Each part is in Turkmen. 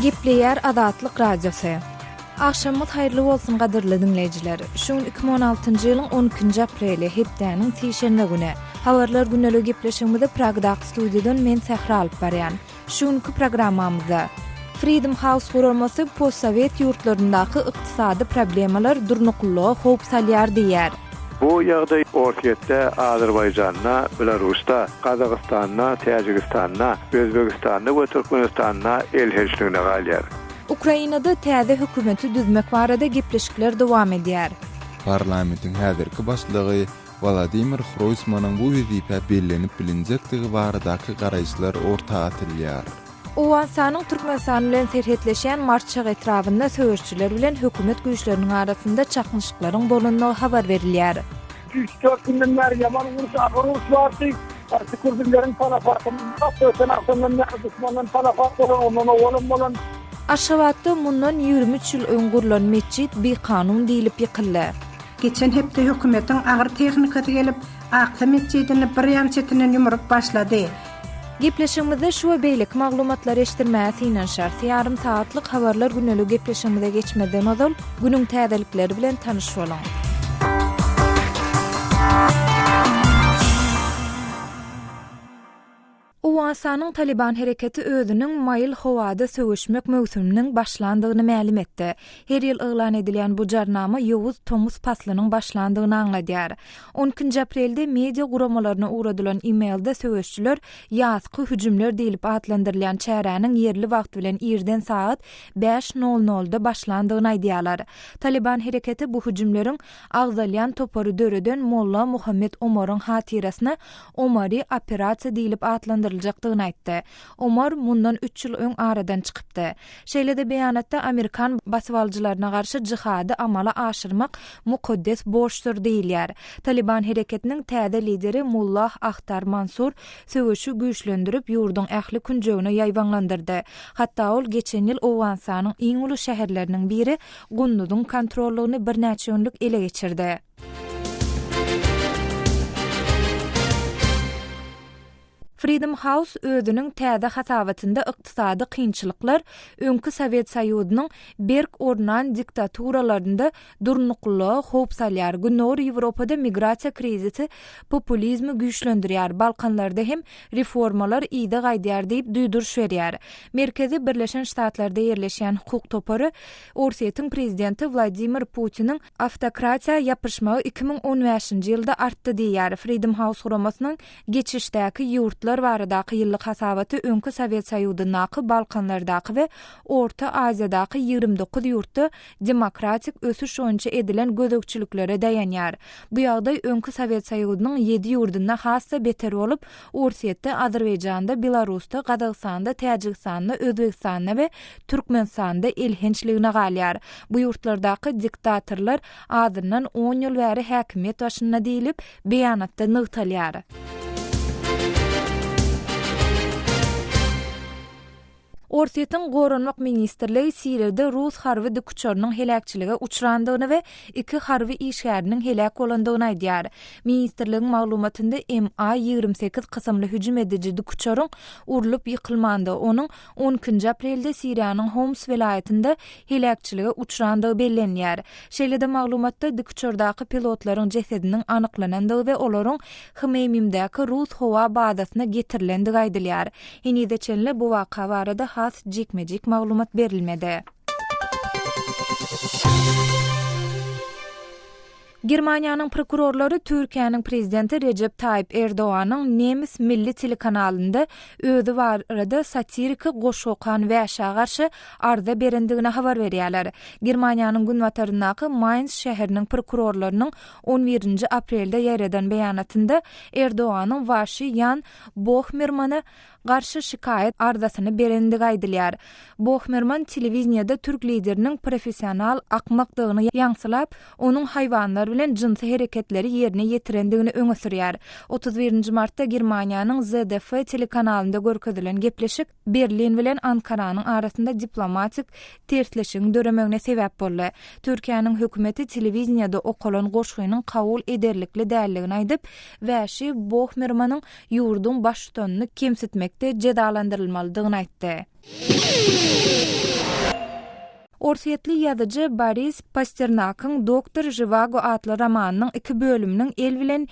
Gepleýär Azatlyk Radiosy. Agşamyňyz haýyrly bolsun gadyrly diňleýjiler. Şu gün 2016-njy ýylyň 12-nji apreli, hepdäniň sişenbe güni. Habarlar gündeliği gepleşigimizi Pragdaky studiýadan men Sähra alyp barýan. Şu günki programmamyzda Freedom House guramasy postsowet ýurtlaryndaky ykdysady problemalar durnuklylyga howp salýar diýýär. Bu ýagdaý Orsýetde, Azerbaýjanda, Belarusda, Gazagystanda, Täjigistanda, Özbegistanda we Türkmenistanda elhençligine galýar. Ukrainada täze hökümeti düzmek barada gepleşikler dowam edýär. Parlamentiň häzirki başlygy Wolodymyr Hroýsmanyň bu wezipä bellenip bilinjekdigi baradaky garaýyşlar orta atylýar. Owganystanyň Türkmenistan bilen serhetleşýän Marçak etrabynda söweşijiler bilen hökümet güýçleriniň arasynda çaknyşyklaryň bolandygy habar berilýär. Üç-dört günden bäri ýaman uruş, agyr uruş bardy. Şükür bizleriň talafatymyz ýok. Öten agşamdan bäri duşmandan talafat bolan, ondan owalam bolan. Aşgabatda mundan 23 ýyl öň gurlan metjit bikanun diýlip ýykyldy. Geçen hepde hökümetiň agyr tehnikasy gelip, Aksa metjidini bir ýan çetinden ýumrup başlady. Gepleşigimizde şu we beýleki maglumatlary eşitdirmäge synanyşarys. Ýarym sagatlyk Habarlar gündeligi gepleşigimize geçmezden ozal, günüň täzelikleri bilen tanyş boluň. Owganystanyň Talyban hereketi özüniň maýyl howada söweşmek möwsüminiň başlandygyny mälim etdi. Her ýyl yglan edilýän bu jarnama ýowuz tomus paslynyň başlandygyny aňladýar. On ikinji aprelde media guramalaryna ugradylan e-mailde söweşçiler ýazky hüjümler diýlip atlandyrylýan çäräniň ýerli wagt bilen irden sagat bäş nol nolda başlandygyny aýdýarlar. Talyban hereketi bu hüjümleriň agzalýan topary döreden Molla Muhammet Omaryň hatyrasyna Omary operasiýa diýlip atlandyryljakdygyny aýtdy. Omar mundan üç ýyl öň aradan çykypdy. Şeýle-de beýanatda amerikan basybalyjylaryna garşy jihady amala aşyrmak mukaddes borçdur diýilýär. Talyban hereketiniň täze lideri Mullah Ahtar Mansur söweşi güýçlendirip, ýurduň ähli künjegine ýaýbaňlandyrdy. Hatda ol geçen ýyl Owganystanyň iň uly şäherleriniň biri Gunduzyň kontrollygyny birnäçe günlük ele geçirdi. Freedom House özüniň täze hasabatynda ykdysady kynçylyklar öňki Sowet Soýuzynyň berk ornan diktaturalarynda durnuklylyga howp salýar, Gündogar Ýewropada migrasiýa krizisi populizmi güýçlendirýär, Balkanlarda hem reformalar yza gaýdýar diýip duýduryş berýär. Merkezi Birleşen Ştatlarda ýerleşýän hukuk topary Orsýetiň prezidenti Wladimir Putiniň Awtokratiýa ýapyşmagy 2015-nji ýylda artdy diýýär. Freedom House guramasynyň geçişdäki ýurtlar baradaky ýyllyk hasabaty öňki Sowet Soýuzyndaky, Balkanlardaky we Orta Aziýadaky 29 ýurtda demokratik ösüş boýunça edilen gözegçiliklere daýanýar. Bu ýagdaý öňki Sowet Soýuzynyň ýedi ýurdunda has-da beter bolup, Orsýetde, Azerbaýjanda, Belarusda, Gazagystanda, Täjigistanda, Özbegistanda we Türkmenistanda elhençligine galýar. Bu ýurtlardaky diktatorlar azyndan on ýyl bäri häkimiýet başynda diýlip, beýanatda nygtalýar. Orsýetiň Goranmak ministrligi Siriýada rus harby dikuçarynyň heläkçilige uçrandygyny we iki harby işgäriniň heläk bolandygyny aýdýar. Ministrligiň maglumatynda MA 28 kysymly hüjüm ediji dikuçaryň urlup ýykylmandygy, onuň On ikinji aprelde Siriýanyň Homs welaýatynda heläkçilige uçrandygy bellenilýär. Şeýle-de maglumatda dikuçardaky pilotlaryň jesediniň anyklanandygy we olaryň Hmeýmimdäki rus howa bazasyna getirilendigi aýdylýar. Henize çenli bu waka barada has jikme-jik maglumat berilmedi. Germaniýanyň prokurorlary Türkiýäniň prezidenti Rejep Taýyp Erdoganyň nemes milli telekanalynda özi barada satiriki goşgy okan wäşä garşy arza berendigini habar berýärler. Germaniýanyň günbataryndaky Maýns şäheriniň prokurorlarynyň on birinji aprelde ýaýradan beýanatynda Erdoganyň waşy Ýan Bohmermana garşy şikaýat arzasyny berendigi aýdylýar. Bohmerman telewideniýede türk lideriniň professional akmakdygyny ýaňsylap, onuň haýwanlar bilen jynsy hereketleri ýerine ýetirendigini öňe sürýär. 31 nji martda Germaniýanyň ZDF telekanalynda görkezilen gepleşik Berlin bilen Ankaranyň arasynda diplomatik tersleşigiň döremegine sebäp boldy. Türkiýäniň hökümeti telewideniýede okalan goşgynyň kabul ederlikli däldigini aýdyp, wäşi Bohmermanyň ýurduň baştutanyny kemsitmekde jezalandyrylmalydygyny aýtdy. Orsýetli ýazyjy Boris Pasternakyň Doktor Žiwago atly romanynyň iki bölüminiň el bilen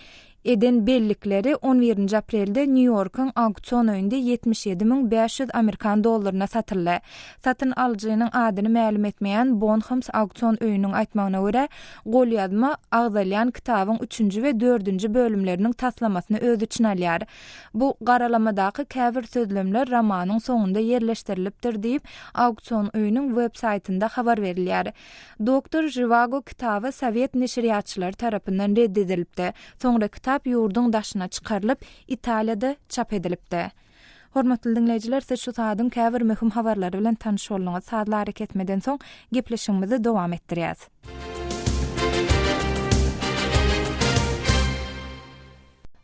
eden bellikleri on birinji aprelde Nýu-Ýorkuň auksion öýünde 77 500 amerikan dollaryna satyldy. Satyn alyjynyň adyny mälim etmeýän Bonhams auksion öýüniň aýtmagyna görä, golýazma agzalýan kitabyň üçünji we dördünji bölümleriniň taslamasyny öz içine alýar. Bu garalamadaky käbir sözlemler romanyň soňunda ýerleşdirilipdir diýip, auksion öýüniň web saýtynda habar berilýär. Doktor Žiwago kitaby sowet neşirýatçylary tarapyndan red edilipdi. Soňra kitap ýurduň daşyna çykarylyp, Italiýada çap edilipdi. Hormatly diňleýjiler, siz şu saadyň käbir möhüm habarlary bilen tanyş bolduňyz. Sazly arakesmeden soň gepleşigimizi dowam etdirýäs.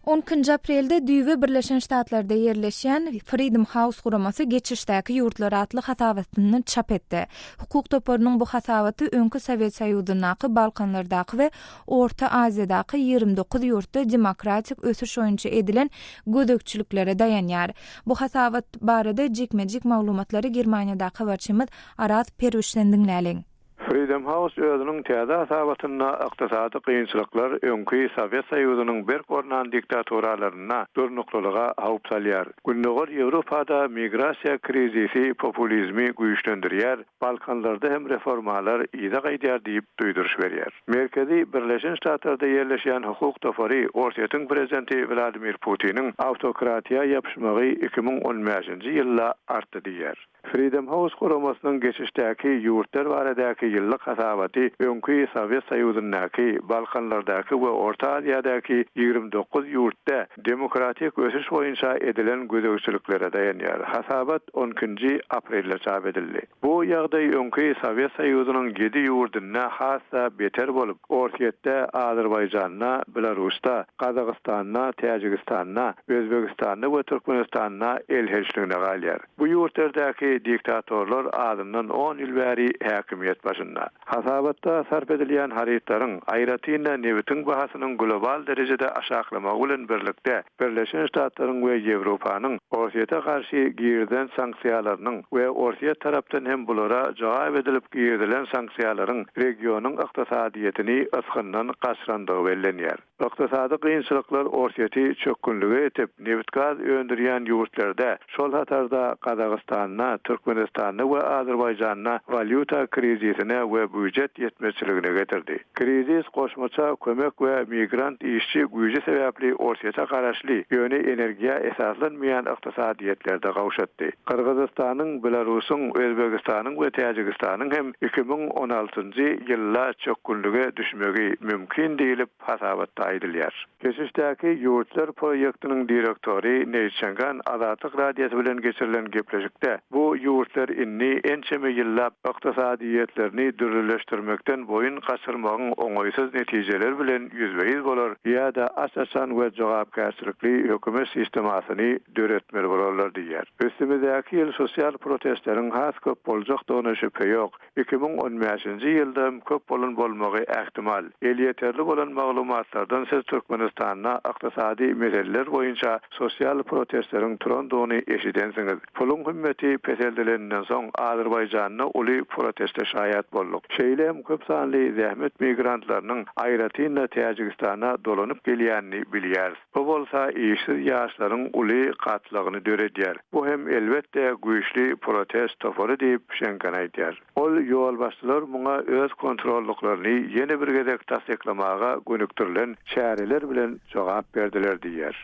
On ikinji aprelde düýbi Birleşen Ştatlarda ýerleşýän Freedom House guramasy Geçişdäki ýurtlar atly hasabatyny çap etdi. Hukuk toparynyň bu hasabaty öňki Sowet Soýuzyndaky, Balkanlardaky we Orta Aziýadaky 29 ýurtda demokratik ösüş boýunça edilen gözegçiliklere daýanýar. Bu hasabat barada jikme-jik maglumatlary Germaniýadaky habarçymyz Araz Perwişden diňläliň. Freedom House özüniň täze hasabatynda ykdysady kynçylyklar öňki Sowet Soýuzynyň berk ornan diktaturalarynda durnuklylyga howp salýar. Gündogar Ýewropada migrasiýa krizisi populizmi güýçlendirýär, Balkanlarda hem reformalar yza gaýdýar diýip duýduryş berýär. Merkezi Birleşen Ştatlarda ýerleşýän hukuk topary Orsýetiň prezidenti Wladimir Putiniň awtokratiýa ýapyşmagy 2015-nji ýylda artdy diýýär. Freedom House guramasynyň geçişdäki ýurtlar baradaky ýyllyk hasabaty öňki Sowet Soýuzyndaky, Balkanlardaky we Orta Aziýadaky 29 ýurtda demokratik ösüş boýunça edilen gözegçiliklere daýanýar. Hasabat on ikinji aprelde çap edildi. Bu ýagdaý öňki Sowet Soýuzynyň ýedi ýurdunda has-da beter bolup, Orsýetde, Azerbaýjanda, Belarusda, Gazagystanda, Täjigistanda, Özbegistanda we Türkmenistanda elhençligine galýar. Bu ýurtlardaky diktatorlar azyndan on ýyl bäri häkimiýet başynda. Hasabatda sarp edilýän harytlaryň, aýratyn-da nebitiň bahasynyň global derejede aşaklamagy bilen birlikde, Birleşen Ştatlaryň we Ýewropanyň Orsýete garşy girizen sanksiýalarynyň we Orsýet tarapdan hem bulara jogap edilip girizilen sanksiýalaryň regionyň ykdysadyýetini ysgyndan gaçyrandygy bellenýär. Ykdysady kynçylyklar Orsýeti çökgünlige itip, nebit-gaz öndürýän ýurtlarda, şol hatarda Gazagystanda, Türkmenistanda we Azerbaýjanda walýuta krizisine we býujet ýetmezçiligine getirdi. Krizis goşmaça kömek we migrant işçi güýji sebäpli Orsýete garaşly, ýöne energiýa esaslanmaýan ykdysadyýetlerde gowşatdy. Gyrgyzystanyň, Belarusyň, Özbegistanyň we Täjigistanyň hem 2016-njy ýylda çökgünlige düşmegi mümkin diýlip, hasabatda aýdylýar. Geçişdäki ýurtlar proýektiniň direktory Neý Çengan Azatlyk Radiosy bilen geçirilen gepleşikde bu ýurtlar indi ençeme ýyllap ykdysadyýetlerini dürlüleşdirmekden boýun gaçyrmagyň oňaýsyz netijeleri bilen ýüzbe-ýüz bolar ýa-da aç-açan we jogapkärçilikli hökümet sistemasyny döretmeli bolarlar diýýär. Üstümizdäki ýyl sosial protestleriň has köp boljakdygyna şübhe ýok. 2015-nji ýylda hem köp bolan bolmagy ähtimal. Elýeterli bolan maglumatlardan siz Türkmenistanda ykdysady meseleler boýunça sosial protestleriň turandygyny eşidensiňiz. Puluň hümmeti peseldileninden soň Azerbaýjanda uly proteste şaýat bolduk. Şeýle hem köp sanly zähmet migrantlarynyň aýratyn-da Täjigistana dolanyp gelýänini bilýäris. Bu bolsa işsiz ýaşlaryň uly gatlagyny döredýär. Bu hem, elbetde, güýçli protest topary diýip, Şenkan aýdýar. Ol ýolbaşçylar muňa öz kontrollyklaryny ýene bir gezek tassyklamaga gönükdirilen çäreler bilen jogap berdiler diýýär.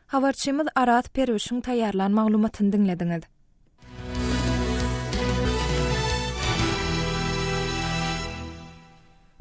Habarçymyz Araz Perwişiň taýýarlan maglumatyny diňlediňiz.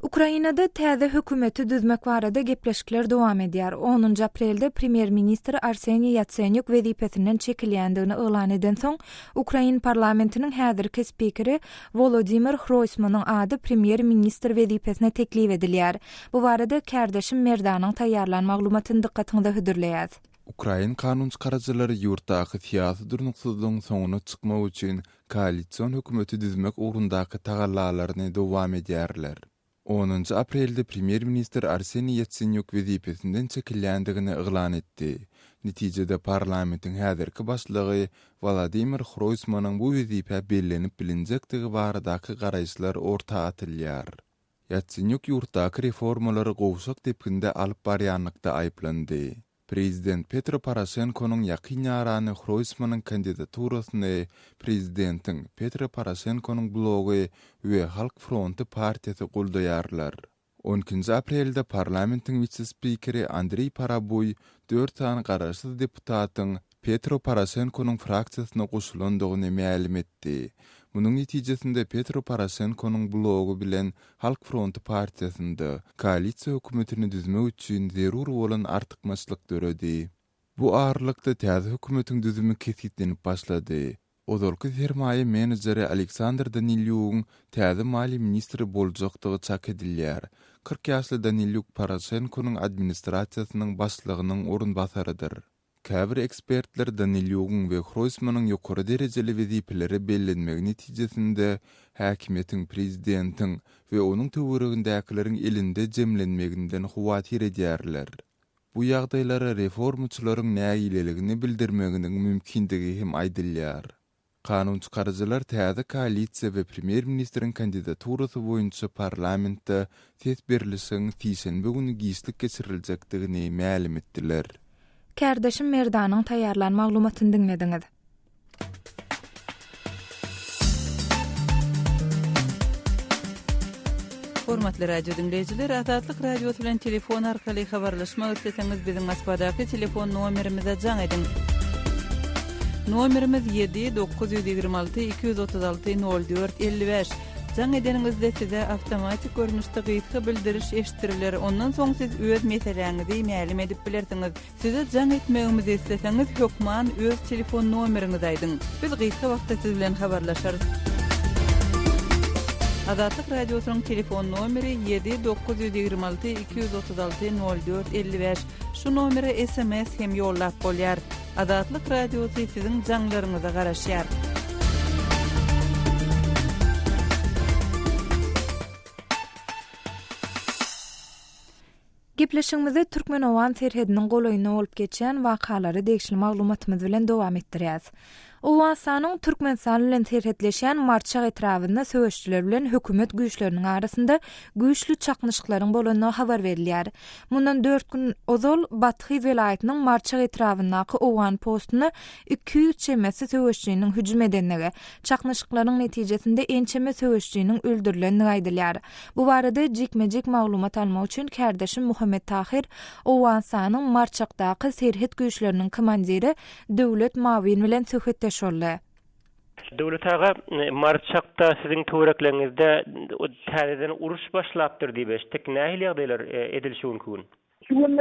Ukrainada täze hökümeti düzmek barada gepleşikler dowam edýär. Onunjy aprelde premýer-ministr Arseniý Ýatsenýuk wezipesinden çekilýändigini yglan edensoň, ukrain parlamentiniň häzirki spikeri Wolodymyr Hroýsmanyň ady premýer-ministr wezipesine teklip edilýär. Bu barada kärdeşim Merdanyň taýýarlan maglumatyny dykgatyňyza hödürleýäs. Ukrain kanunçykaryjylary ýurtdaky syýasy durnuksyzlygyň soňuna çykmak üçin koalision hökümeti düzmek ugrundaky tagallalaryny dowam edýärler. Onunjy aprelde premýer-ministr Arseniý Ýatsenýuk wezipesinden çekilýändigini yglan etdi. Netijede parlamentiň häzirki başlygy Wolodymyr Hroýsmanyň bu wezipä bellenip bilinjekdigi baradaky garaýyşlar orta atylýar. Ýatsenýuk ýurtdaky reformalary gowşak depginde alyp barýanlykda aýyplandy. Prezident Petro Poroşenkonyň ýakyn ýarany Hroýsmanyň kandidaturasyny prezidentiň Petro Poroşenkonyň blogy we Halk fronty partiýasy goldaýarlar. On ikinji aprelde parlamentiň wise-spikeri Andreý Parabuý dört sany garaşsyz deputatyň Petro Poroşenkonyň fraksiýasyna goşulandygyny mälim etdi. Munuň netijesinde Petro Poroşenkonyň blogy bilen Halk fronty partiýasynda koalisiýa hökümetini düzmek üçin zerur bolan artykmaçlyk döredi. Bu aralykda täze hökümetiň düzümi kesgitlenip başlady. Ozalky sermaýa menejeri Aleksandr Danilýugyň täze maliýe ministri boljakdygy çak edilýär. 40 ýaşly Danilýuk Poroşenkonyň administrasiýasynyň başlygynyň orunbasarydyr. Käbir ekspertler Danilýugyň we Hroýsmanyň ýokary derejeli wezipelere bellenmegi netijesinde häkimiýetiň prezidentiň we onuň töweregindäkileriň elinde jemlenmeginden howatyr edýärler. Bu ýagdaýlara reformaçylaryň nägileligini bildirmeginiň mümkindigi hem aýdylýar. Kanunçykaryjylar täze koalisiýa we premýer-ministriň kandidaturasy boýunça parlamentde ses berlişigiň sişenbe güni giçlik geçiriljekdigini mälim etdiler. Kärdeşim Merdanyň taýýarlan maglumatyny diňlediňiz. Hormatly radio diňleýjiler, Azatlyk Radiosy bilen telefon arkaly habarlaşmak isleseňiz, biziň Moskwadaky telefon nomerimize jaň ediň. Nomerimiz 7 926 236 04 55. Jaň edeniňizde size awtomatik görnüşde gysga bildiriş eşitdiriler, ondan soň siz öz meseläňizi mälim edip bilersiňiz. Size jaň etmegimizi isleseňiz, hökman öz telefon nomeriňizi aýdyň. Biz gysga wagtda siz bilen habarlaşarys. Azatlyk Radiosynyň telefon nomeri 7 926 236 04 55. Şu nomere sms hem ýollap bolýar. Azatlyk Radiosy siziň jaňlaryňyza garaşýar. Gepleşigimizi türkmen-owgan serhediniň golaýynda bolup geçýän wakalara degişli maglumatymyz bilen dowam etdirýäs. Owganystanyň Türkmenistan bilen serhetleşýän Marçak etrabynda söweşijiler bilen hökümet güýçleriniň arasynda güýçli çaknyşyklaryň bolandygy habar berilýär. Mundan dört gün ozal Bathyz welaýatynyň Marçak etrabyndaky owgan postuna 200 çemesi söweşijiniň hüjüm edendigi, çaknyşyklaryň netijesinde ençeme söweşijiniň öldürilendigi aýdylýar. Bu barada jikme-jik maglumat almak üçin kärdeşim Muhammet Tahyr Owganystanyň Marçakdaky serhet güýçleriniň komandiri Döwlet Mawin bilen söhbetdeş boldy. Döwlet aga, Marçakda siziň töwerekleriňizde täzeden uruş başlapdyr diýip eşitdik. Nähili ýagdaýlar edil şu günki gün? Şu gün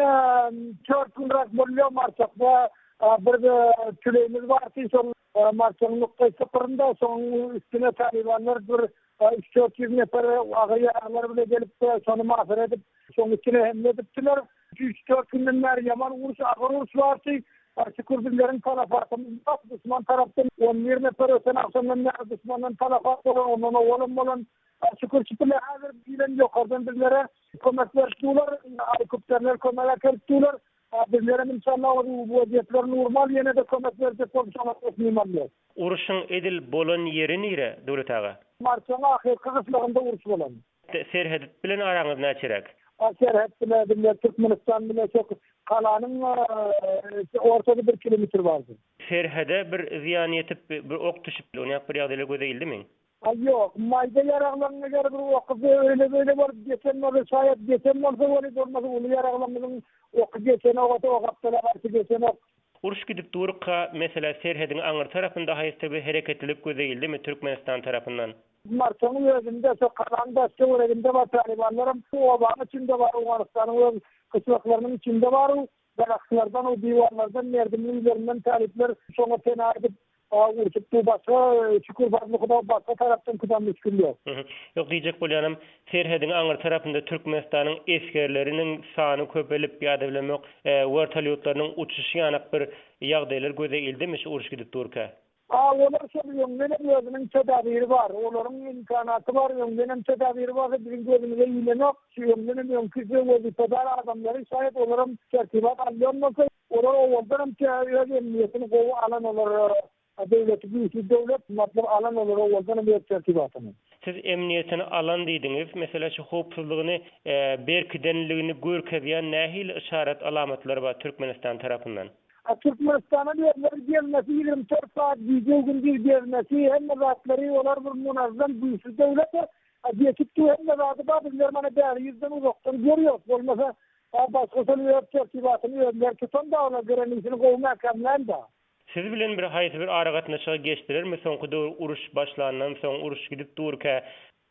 dört günräk bolýar Marçakda bir tüleýimiz bardy, şol Marçagyň nukdaý sypyrynda, şonuň üstüne talybanlar bir üç-dört ýüz nefer agyr ýaraglar bile gelip, şony masyr edip, şonuň üstüne hemle edipdiler. Üç-dört günden bäri ýaman uruş, agyr uruş bardy. Şükür bizleriň talafatymyz ýok. Duşman tarapdan on bir nefer öten agşamdan bäri duşmandan talafat bolan, ondan owalam bolan. Şükür şükürler häzir bilen ýokardan bizlere kömek berip durlar, helikopterler kömege gelip durlar. Bizlerem inşallah wezýetler normal ýene-de kömek berjek bolup şoňa teslim alýas. Urşuň edil bolan ýeri nire, Döwlet aga? Marçaň ahyrky gyşlagynda uruş bolan. Serhet bilen araňyz näçeräk? Serhet bile bizler Türkmenistan bile şo galanyň ortada bir kilometr bardy. Serhede bir zyýan ýetip, bir ok düşüp, onýak bir ýagdaýlar göze ildimi? Aý ýok, maýda ýaraglaryň eger bir oky öýle-beýle bolup geçen bolsa, şaýat geçen bolsa weli bolmasa uly ýaraglarymyzyň oky geçenok, ota o gapdala garşy geçenok. Uruş gidip durka, meselä serhediň aňyr tarapynda haýsydyr bir hereketlilik göze ildimi Türkmenistan tarapyndan? Marçagyň özünde, şo galanyň daş-töwereginde bar talybanlaram, obanyň içinde bar, Owganystanyň öz gyşlaklarynyň içinde bar, Daragtlardan we diwarlardan, merdimli öýlerinden talyplar şoňa pena edip urşupdy. Başga, şükür fazly Huda, başga tarapdan küda müşgil ýok. Ýok, diýjek bolýanym, serhediň aňry tarapynda Türkmenistanyň esgerleriniň sany köpelip ýa-da bilemok, wertolýotlarynyň uçuşy ýanak bir ýagdaýlar göze ildimi şu uruş gidip durka? A olar şol öňdenem özüniň tedabiri bar. Olaryň imkanaty bar, öňdenem tedabiri barsa biziň gözümize ilenok. Şu öňdenem öňki wezipedar adamlary şaýat olaram tertibat alýan bolsa, olar owaldanam öz emniýetini gowy alan olar döwleti güýçli döwlet, matlap alan olar owaldanam öz tertibatyny. Siz emniýetini alan diýdiňiz, meselä şu howpsuzlygyny berkidenligini görkezýän nähili yşarat alamatlar bar Türkmenistan tarapyndan? A Türkmenistana özleri gelmesi 24 sagat gije gündiz gezmesi hemme zatlary olar bir munazzam güýçli döwlet a geçip dur hemme zady bar bizler mana bäri ýüzden uzakdan görýos bolmasa a başga şol öz tertibatyny özleri tutan da olar gerenisini gowy mäkämlän da. Siz bilen bir haýsy bir aragatnaşyga geçdilermi soňky döwür uruş başlandan soň uruş gidip durkä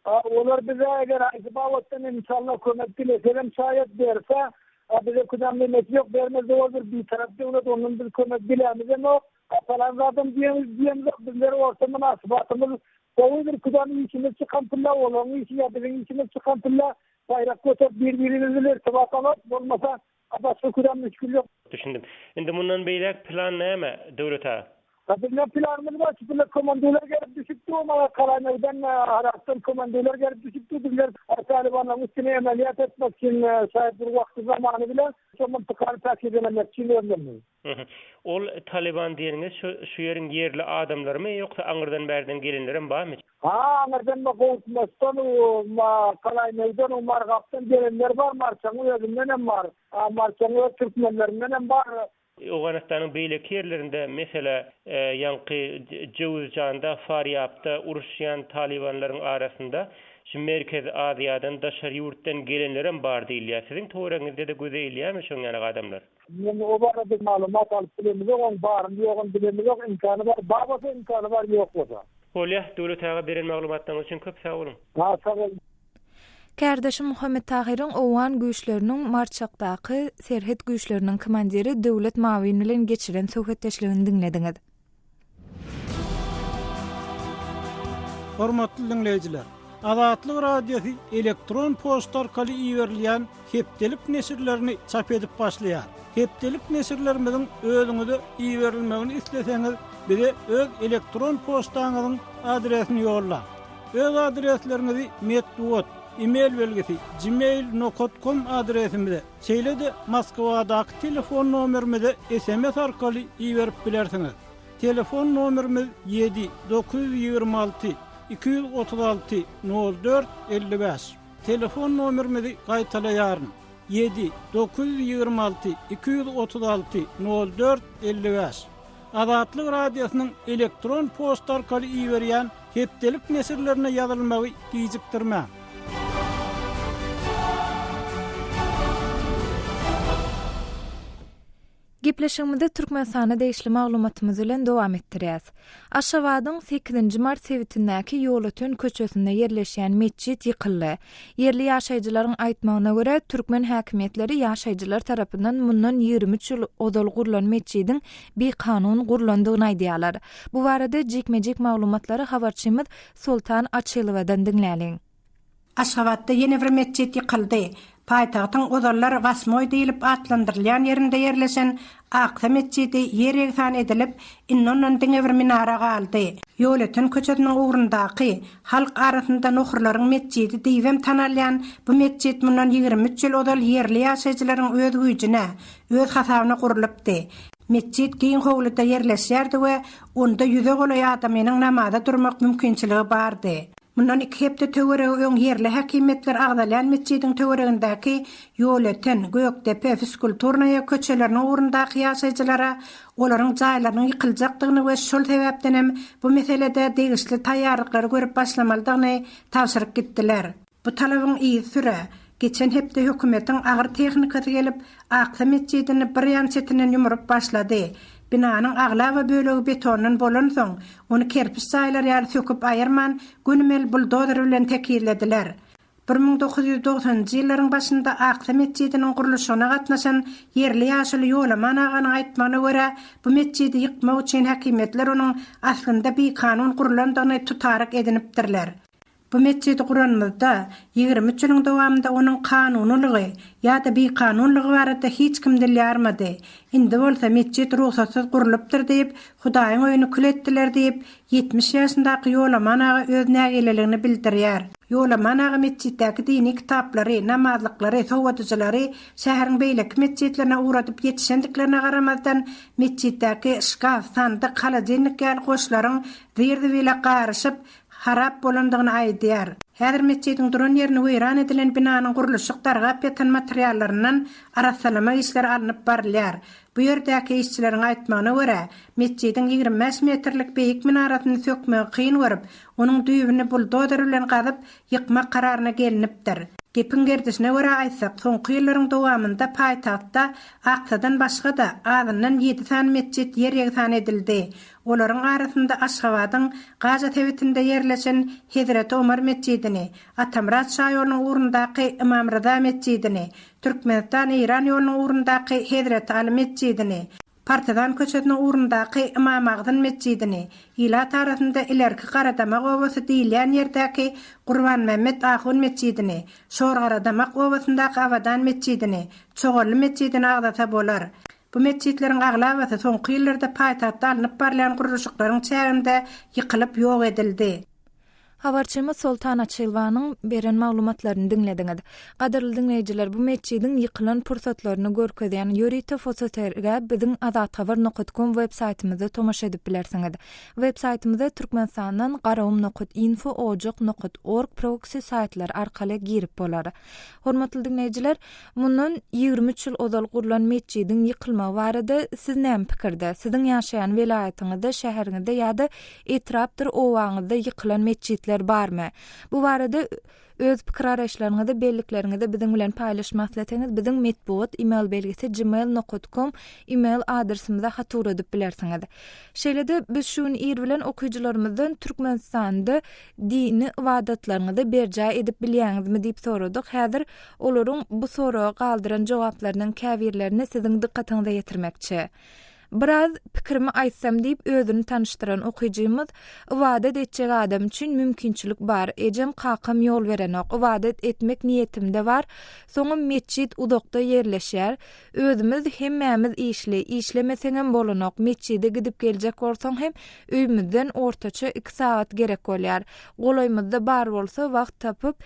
A olar bize eger haýsy babatdan enşalla kömek dileselerem şaýat berse, a bize kudam nemesi ýok, bermezde ol bir bitarap döwlet ondan biz kömek dilämizemok, a palan zadam diýemzok, bizler orta mynasybatymyz gowy bir kudam işimiz çykan pille olaryň işi ýa biziň işimiz çykan pille baýrak göterip bir birimiz bilen irtibat alarys, bolmasa A başga kürem müşgil ýok. Düşündim. Indi mundan beýläk plan näme, Döwlet aga? A bizden planymyz bar, şu pille komandirler gelip düşüp dur, maňa Karaýmegden, Harapdan komandirler gelip düşüp dur, bizler Talybanlaryň üstüne emelýat etmek üçin, şaýat bir wagty zamany bilen şo myntykany päkizelemek üçin özlerini. Ol Talyban diýeniňiz şu şu ýeriň ýerli adamlarymy ýoksa aňyrdan bärden gelenlerem barmy? Ha aňyrdan ma Gowutmaçdan u ma Kalaýmegden u Margapdan gelenler bar Marçagyň özündenem bar. A Marçagyň öz türkmenlerindenem bar. Owganystanyň beýleki ýerlerinde mesele ýaňky Jöwüzjanda, Farýapda uruşýan talybanlaryň arasynda şu Merkezi Aziýadan daşary ýurtdan gelenlerem bar diýilýär. Siziň töweregiňizde-de göze ilýärmi şoň ýaly adamlar? Men o barada maglumat alyp bilemizok, oň baryny ýoguny bilemizok, imkany bar, bar bolsa imkany bar, ýok bolsa. Bolýa, Döwlet aga beren maglumatlaryňyz üçin köp sag boluň. Ha sag boluň. Kärdeşim Muhammet Tahyryň owgan güýçleriniň Marçakdaky serhet güýçleriniň komandiri Döwlet Mawin bilen geçiren söhbetdeşligini diňlediňiz. Hormatly diňleýjiler! Azatlyk Radiosy elektron poçta arkaly iberilýän hepdelik neşirlerini çap edip başlaýar. Hepdelik neşirlerimiziň özüňize iberilmegini isleseňiz, bize öz elektron poçtaňyzyň adresini ýollaň. Öz adresleriňizi metbugat, e-mail belgisi, gmail nokat kom adresimize, şeýle-de Moskwadaky telefon nomerimize sms arkaly iberip bilersiňiz. Telefon nomerimiz ýedi, 926, 236, 04, 55. Telefon nomerimizi gaýtalaýaryn, ýedi, 926, 236, 04, 55. Azatlyk Radiosynyň elektron poçta arkaly iberýän hepdelik neşirlerine ýazylmagy gijikdirmäň. Gepleşigimizi Türkmenistana degişli maglumatymyz bilen dowam etdirýäs. Aşgabadyň sekizinji mart sebitindäki Ýolöten köçesinde ýerleşýän metjit ýykyldy. Ýerli ýaşaýjylaryň aýtmagyna görä, türkmen häkimiýetleri ýaşaýjylar tarapyndan mundan 23 ýyl ozal gurlan metjidiň bikanun gurlandygyny aýdýarlar. Bu barada jikme-jik maglumatlary habarçymyz Soltan Açylowadan diňläliň. Aşgabatda ýene bir metjit ýykyldy. Paýtagtyň ozallar Wasmoý diýlip atlandyrylýan ýerinde ýerleşen Aksa metjidi ýer ýegsan edilip, indi ondan diňe bir minara galdy. Ýolöten köçesiniň ugrundaky, halk arasynda Nohurlaryň metjidi diýibem tanalýan bu metjit mundan 23 ýyl ozal ýerli ýaşaýjylaryň öz güýjüne, öz hasabyna gurlupdy. Metjit giň howluda ýerleşýärdi we onda ýüze golaý adamynyň namaza durmak mümkinçiligi bardy. Mundan iki hepde töweregi öň ýerli häkimiýetler agzalýan metjidiň töweregindäki Ýolöten, Gökdepe, Fiskulturnaýa köçeleriniň ugrundaky ýaşaýjylara olaryň jaýlarynyň ýykyljakdygyny we şol sebäpdenem bu meselede degişli taýýarlyklary görüp başlamalydygyny tabşyryp gitdiler. Bu talabyň yzysüre, geçen hepde hökümetiň agyr tehnikasy gelip, Aksa metjidini bir ýan çetinden ýumrup başlady. Binanyň aglaba bölegi betondan bolansoň, ony kerpiç jaýlar ýaly söküp aýyrman, gönümel buldozer bilen tekizlediler. 1990-njy ýyllaryň başynda Aksa metjidiniň gurluşygyna gatnaşan ýerli ýaşuly Ýolaman aganyň aýtmagyna görä, bu metjidi ýykmak üçin häkimiýetler onuň aslynda bikanun gurlandygyny tutaryk edinipdirler. Bu metjidi guranymyzda, 23 ýylyň dowamynda onuň kanunylygy ýa-da bikanunlygy barada hiç kim dil ýarmady. Indi bolsa metjit rugsatsyz gurlupdyr diýip, Hudaýyň öýüni kül etdiler diýip, 70 ýaşyndaky Ýolaman aga öz nägileligini bildirýär. Ýolaman aga metjitdäki dini kitaplary, namazlyklary, sowadyjylary şäheriň beýleki metjitlerine ugradyp ýetişendiklerine garamazdan, metjitdäki şkaf, sandyk, holodilnik ýaly goşlaryň zir-zibile garyşyp, harap bolandygyny aýdýar. Häzir metjidiň duran ýerini weýran edilen binanyň gurluşyk dargap ýatan materiallaryndan arassalama işleri alnyp barylýar. Bu ýerdäki işçileriň aýtmagyna görä, metjidiň 25 metrlik beýik minarasyny sökmegi kyn görüp, onuň düýbüni buldozer bilen gazyp, ýykmak kararyna gelnipdir. Gepiň gerdişine görä aýtsak, soňky ýyllaryň dowamynda paýtagtda Aksadan başga-da, azyndan ýedi sany metjit ýer-ýegsan edildi. Olaryň arasynda Aşgabadyň Gaza sebitinde ýerleşen Hezreti Omar metjidini, Atamyrat şaýolunyň ugrundaky Ymam Ryza metjidini, Türkmenistan-Eýran ýolunyň ugrundaky Hezreti Aly metjidini, Partizan köçesiniň ugrundaky Ymam Agzyn metjidini, ilat arasynda ilerki Garadamak obasy diýilýän ýerdäki Gurbanmämmet ahun metjidini, Şorgaradamak obasyndaky Abadan metjidini, Çogally metjidini agzasa bolar. Bu metjitleriň aglabasy soňky ýyllarda paýtagtda alnyp barylýan gurluşyklaryň çäginde ýykylyp ýok edildi. Habarçymyz Soltan Açylowanyň beren maglumatlaryny diňlediňiz. Gadyrly diňleýjiler, bu metjidiň ýykylan pursatlaryny görkezýän ýörite fotosergä biziň azathabar nokat kom web saýtymyzda tomaşa edip bilersiňiz. Web saýtymyza Türkmenistandan garagum nokat info ojak nokat org proksi saýtlary arkaly girip bolar. Hormatly diňleýjiler, Mundan 23 ýyl ozal gurlan metjidiň ýykylmagy barada siz näme pikirde? Siziň ýaşaýan welaýatyňyzda, şäheriňizde ýa-da etrapdyr obaňyzda ýykylan metjitler barmy? Bu barada öz pikir-garaýyşlaryňyzy, bellikleriňizi biziň bilen paýlaşmak isleseňiz, biziň metbugat email belgisi gmail nokat kom email adresimize hat ugradyp bilersiňiz. Şeýle-de biz şu gün ir bilen okyjylarymyzdan Türkmenistanda dini ybadatlaryňyzy berjaý edip bilýäňizmi diýip soradyk. Häzir olaryň bu soraga galdyran jogaplarynyň käbirlerini siziň dykgatyňyza ýetirmekçi. Biraz pikirimi aýtsam diýip özüni tanyşdyran okyjymyz, Ybadat etjek adam üçin mümkinçilik bar, ejem kakam ýol berenok, ybadat etmek niýetimde bar, soňam metjit uzakda ýerleşýär, özümiz hemmämiz işli, işlemeseňem bolanok, metjide gidip geljek bolsaň hem öýümizden ortaça iki sagat gerek bolýar, golaýymyzda bar bolsa wagt tapyp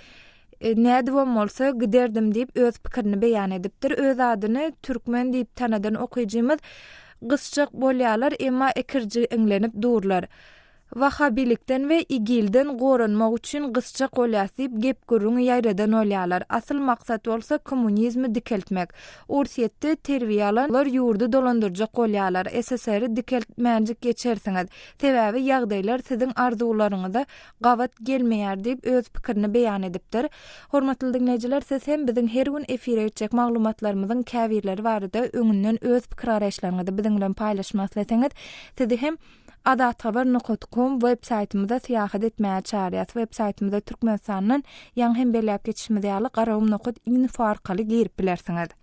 Nädibem bolsa giderdim diýip öz pikirini beýan edipdir. Öz adyny Türkmen diýip tanadan okyjymyz Gysjak bolýarlar, emma ikirjiňlenip durlar. Wahhabilikden we IGIL-den goranmak üçin gysjak bolýas diýip gep-gürrüňi ýaýradan bolýarlar. Asyl maksat bolsa kommunizmi dikeltmek. Orsýetde terbiýe alanlar ýurdy dolandyrjak bolýarlar. SSR-i dikeltmänjik geçersiňiz. Sebäbi ýagdaýlar siziň arzuwlaryňyza gabat gelmeýär diýip, öz pikirini beýan edipdir. Hormatly diňleýjiler, siz hem biziň her gün efire geçjek maglumatlarymyzyň käbirleri barada öňünden öz pikir-garaýyşlaryňyzy biziň bilen paýlaşmak isleseňiz, sizi hem azathabar nokat kom web saýtymyza syýahat etmäge çagyrýas. Web saýtymyza Türkmenistandan, ýaňy hem belläp geçişimiz ýaly, garagum nokat info arkaly girip bilersiňiz.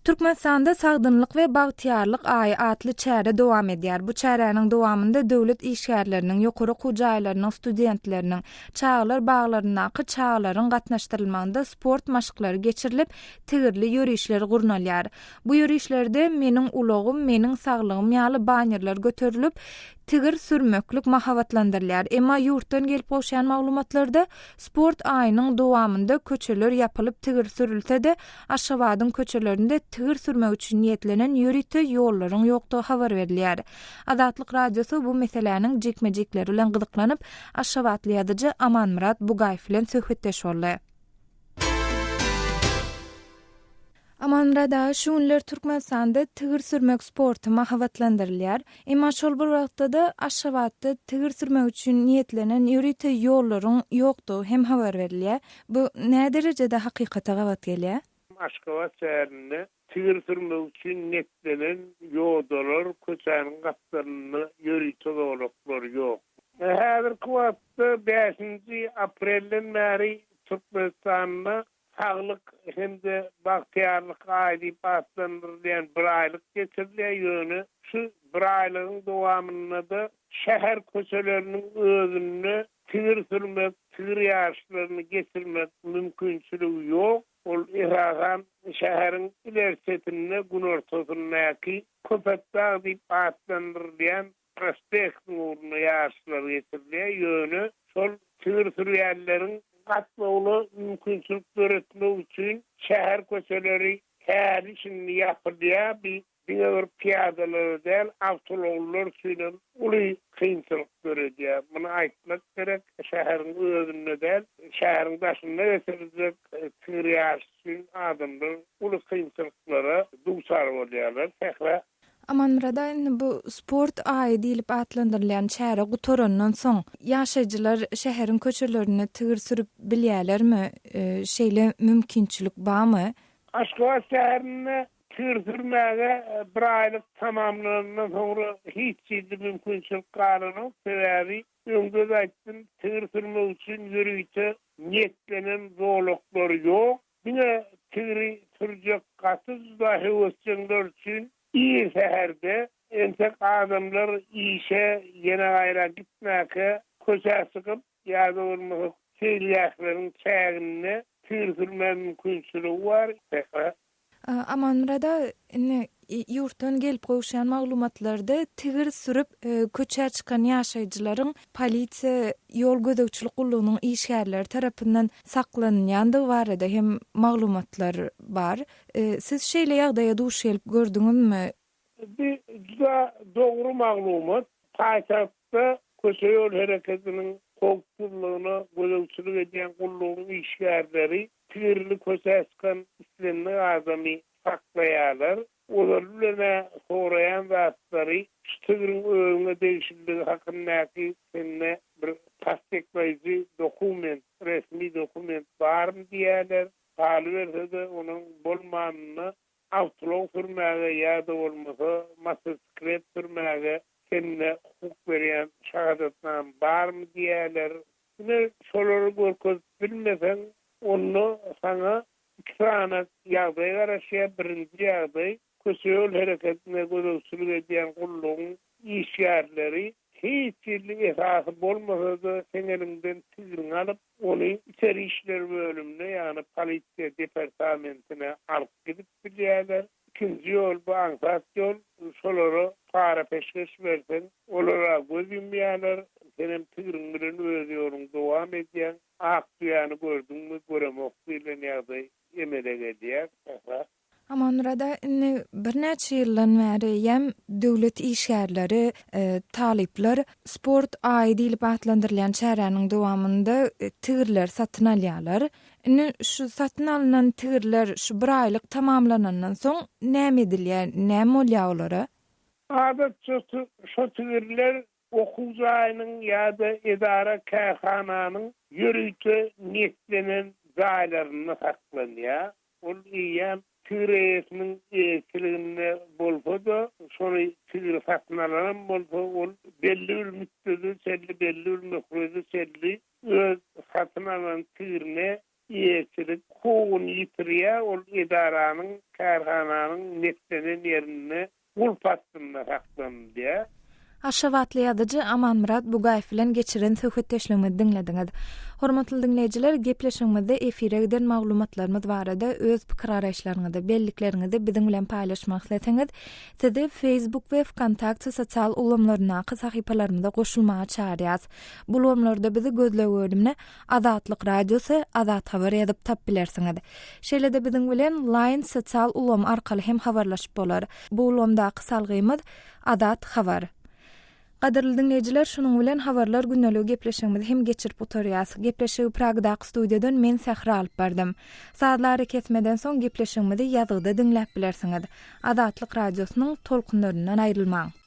Türkmenistanda Sagdynlyk we bagtyýarlyk aýy atly çäre dowam edýär. Bu çäräniň dowamynda döwlet işgärleriniň, ýokary okuw jaýlarynyň studentleriniň, çagalar baglaryndaky çagalaryň gatnaşdyrylmagynda sport maşklary geçirilip, tigirli ýörişler gurnalýar. Bu ýörişlerde Meniň ulagym, meniň saglygym ýaly banerler göterilip, tigir sürmeklik mahabatlandyrylýar. Emma ýurtdan gelip gowşýan maglumatlarda sport aýynyň dowamynda köçeler ýapylyp tigir sürülse-de, Aşgabadyň köçelerinde tigir sürmek üçin niýetlenen ýörite ýollaryň ýokdugy habar berilýär. Azatlyk Radiosy bu meseläniň jikme-jikleri bilen gyzyklanyp, aşgabatly ýazyjy Amanmyrat Bugaýew bilen söhbetdeş boldy. Amanmyrat aga, şu günler Türkmenistanda tigir sürmek sporty mahabatlandyrylýar. Emma şol bir wagtda-da Aşgabatda tigir sürmek üçin niýetlenen ýörite ýollaryň ýokdugy hem habar berilýär. Bu näderejede hakykata gabat gelýär? Aşgabat şäherinde tigir sürmek üçin netlenen ýodalar, köçäniň gapdalynda ýörite zolaklar ýok. Häzirki wagtda bäşinji aprelden bäri Türkmenistanda. Saglyk hem-de bagtyýarlyk aýy diýip atlandyrylýan bir aýlyk geçirilýär, ýöne şu bir aýlygyň dowamynda-da şäher köçeleriniň özünde tigir sürmek, tigir ýaryşlaryny geçirmek mümkinçiligi ýok. Ol esasan şäheriň ileri çetinde, günortasyndaky Köpetdag diýip atlandyrylýan prospektiň ugrunda ýaryşlar geçirilýär, ýöne şol tigir sürýänleriň gatnawyna mümkinçilik döretmek üçin şäher köçeleri häli-şindi ýapylýar, bi diňe bir pyýadalara däl, awtoulaglylar üçin hem uly kynçylyk döredýär. Muny aýtmak gerek, şäheriň özünde däl, şäheriň daşynda geçiriljek tigir ýaryşy üçin adamlar uly kynçylyklara duçar bolýarlar. Sähra Amanmyrat aga indi bu sport aýy diýlip atlandyrylýan çäre gutarandan soň, ýaşaýjylar şäheriň köçelerinde tigir sürüp bilýärlermi? Şeýle mümkinçilik barmy? Aşgabat şäherinde tigir sürmäge bir aýlyk tamamlanandan soňra hiç hili mümkinçilik galanok. Sebäbi öňde-de aýtdym, tigir sürmek üçin ýörite niýetlenen zolaklar ýok. Diňe tigri sürjek gaty juda höwesjeňler üçin ir säherde, entek adamlar işe ýene gaýra gitmäkä köçä çykyp ýa-da bolmasa seýilgähleriň çäginde tigir sürmä mümkinçiligi bar. Sähra. Amanmyrat aga, indi ýurtdan gelip gowuşýan maglumatlarda tigir sürüp köçä çykan ýaşaýjylaryň polisiýa ýol gözegçilik gullugynyň işgärleri tarapyndan saklanylýandygy barada hem maglumatlar bar. Siz şeýle ýagdaýa duş gelip gördüňizmi? Bu juda dogry maglumat. Paýtagtda köçe-ýol hereketiniň howpsuzlygyna gözegçilik edýän gullugyň işgärleri tigirli köçä çykan islendik adamy saklaýarlar. Ozaly bilen-ä soraýan zatlary şu tigriň özüňe degişliligi hakyndaky sende bir tassyklaýjy dokument, resmi dokument barmy diýýärler. Galyberse-de, onuň bolmanynda awtoulag sürmäge ýa-da bolmasa motosiklet sürmäge sende hukuk berýän şahadatnama barmy diýýärler. Ine, şolary görkezip bilmeseň, onda saňa Iki sany ýagdaý garaşýar. Birinji ýagdaý, köçe-ýol hereketine gözegçilik edýän gullugyň işgärleri hiç hili esasy bolmasa-da seň eliňden tigriňi alyp, ony içeri işler bölümine, ýagny polisiýa departamentine alyp gidip bilýärler. Ikinji ýol, bu aňsat ýol, şolara para-peşgeş berseň, olar-a göz ýumýarlar, senem tigriň bilen öz ýoluňy dowam edýäň. Ak düýäni gördüňmi, göremok diýlen ýagdaý emele gelýär. Sähra. Amanmyrat aga, indi birnäçe ýyldan bäri eýýäm döwlet işgärleri, talyplar sport aýy diýlip atlandyrylýan çäräniň dowamynda tigirleri satyn alýarlar. Indi şu satyn alnan tigirler şu bir aýlyk tamamlanandan soň näme edilýär, näme bolýar olara? Adatça şo tigirler okuw jaýynyň ýa-da edara-kärhananyň ýörite niýetlenen jaýlarynda saklanýar. Ol eýýäm tigir eýesiniň eýeçiliginde bolsa-da, şony tigiri satyn alanam bolsa, ol belli bir müddede çenli, belli bir möhlete çenli öz satyn alan tigrine eýeçilik hukugyny ýitirýär, ol edaranyň, kärhananyň niýetlenen ýerinde gulp astynda saklanylýar. Aşgabatly ýazyjy Amanmyrat Bugaýew bilen geçiren söhbetdeşligimizi diňlediňiz. Hormatly diňleýjiler, gepleşigimizde efire giden maglumatlarymyz barada öz pikir-garaýyşlaryňyzy, bellikleriňizi biziň bilen paýlaşmak isleseňiz, sizi Facebook we Wkontakte sosial ulgamlaryndaky sahypalarymyza goşulmaga çagyrýas. Bu ulgamlarda bizi gözleg bölümine Azatlyk Radiosy, Azat Habar ýazyp tap bilersiňiz. Şeýle-de biziň bilen Line sosial ulgamy arkaly hem habarlaşyp bolar. Bu ulgamdaky salgymyz, Azat Habar. Gadyrly diňleýjiler, şunuň bilen Habarlar gündeligi gepleşigimizi hem geçirip gutarýas. Gepleşigi Pragdaky studiýadan men Sähra alyp bardym. Sazly arakesmeden soň gepleşigimizi ýazgyda diňläp bilersiňiz. Azatlyk Radiosynyň tolkunlaryndan aýrylmaň!